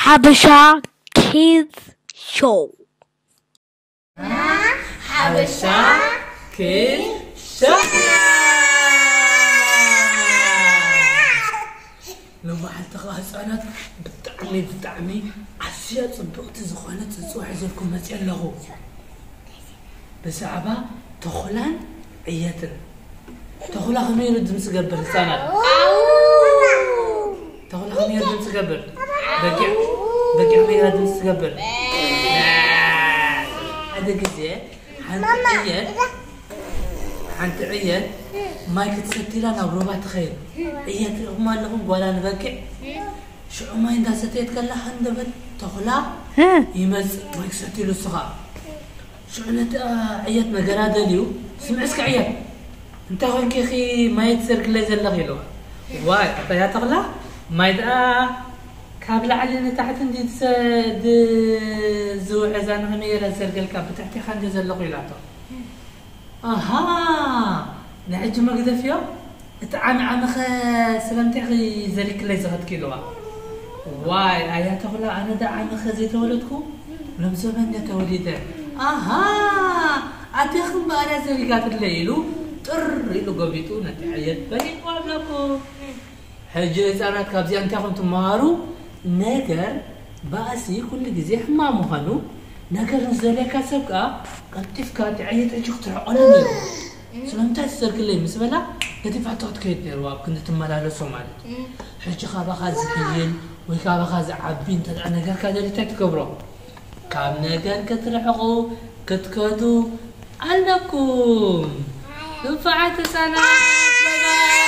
ሓበሻ ኪድስ ሾው። ሓበሻ ኪድስ ሾው። ሎማዓንቲ ከዓ ህፃናት ብጣዕሚ ብጣዕሚ ኣዝያ ፅብቕቲ ዝኾነት ፅፅዋ ሒዘልኩም መፅየ ኣለኹ። ብዛዕባ ተኹላን ዕየትን። ተኹላ ከመይ ኢሉ ድምፂ ገብር ህፃናት? ተኹላ ከመይ ኢሉ ድምፂ ገብር? በጊዕ በጊዕ ከመይ ኢላ ድምፂ ትገብር? ሓደ ግዜ ሓንቲ ዕየት ሓንቲ ዕየት ማይ ክትሰትላ ናብ ሩባ ትኸይድ። ዕየት ሪእኹም ኣለኹም ጓላ ንበጊዕ ሽዑ ማይ እንዳሰተየት ከላ ሃንደበት ተኹላ ይመፅእ ማይ ክሰትሉ እሱ ከዓ ሽዑ ነቲ ዕየት ነገራ ደልዩ ስምዒ እስከ ዕየት እንታይ ኮንኪ ኢኺ ማይ ትዘርግለይ ዘለኺ ኢልዋ። ዋይ ኣታ ያ ተኹላ ማይ ደኣ ካብ ላዕሊ ንታሕቲ እንዲ ዝውሕዛ ንኸመይ ገይረ ዝዘርገልካ ብትሕቲኻ እንዲ ዘለኹ ኢላቶ። ኣሃ ንሕጂ መግደፍዮ እቲ ዓሚ ዓሚኸ ስለምንታይ ኢኺ ዘሪክለይ ዝኸድኪ ኢልዋ። ዋይ ኣያ ተኹላ ኣነ ዶ ዓሚኸ ዘይተወለድኩ ሎም ዘመን ዶ ተወሊደ። ኣሃ ኣዴኺ እምበኣር እያ ዘሪጋትለይ ኢሉ ጥር ኢሉ ጎቢጡ ነቲ ዕየት በሊዕዋ ኣለኩ። ሕጂ ህፃናት ካብዚኣ እንታይ ኢኹም ትመሃሩ? ነገር ባእሲ ኩሉ ግዜ ሕማም ምዃኑ ነገር ንዝደልየካ ሰብ ከዓ ቀልጢፍካ እቲ ዕየት ሕጂ ክትርሕቐሉ ነይሩ። ስለምንታይ ትሰርግለይ ምስ በላ ገዲፋቶ ክትከይድ ነይርዋ ኣብ ክንዲ ትመላለሶ ማለት እዩ። ሕጂ ካባኻ ዝሕይል ወይ ካባኻ ዝዓቢ እንተ ደኣ ነገርካ ደልዩ እንታይ ትገብሮ? ካብ ነገር ክትርሕቑ ክትከዱ ኣለኩም። ንፉዓት ህፃናት ባይ ባይ።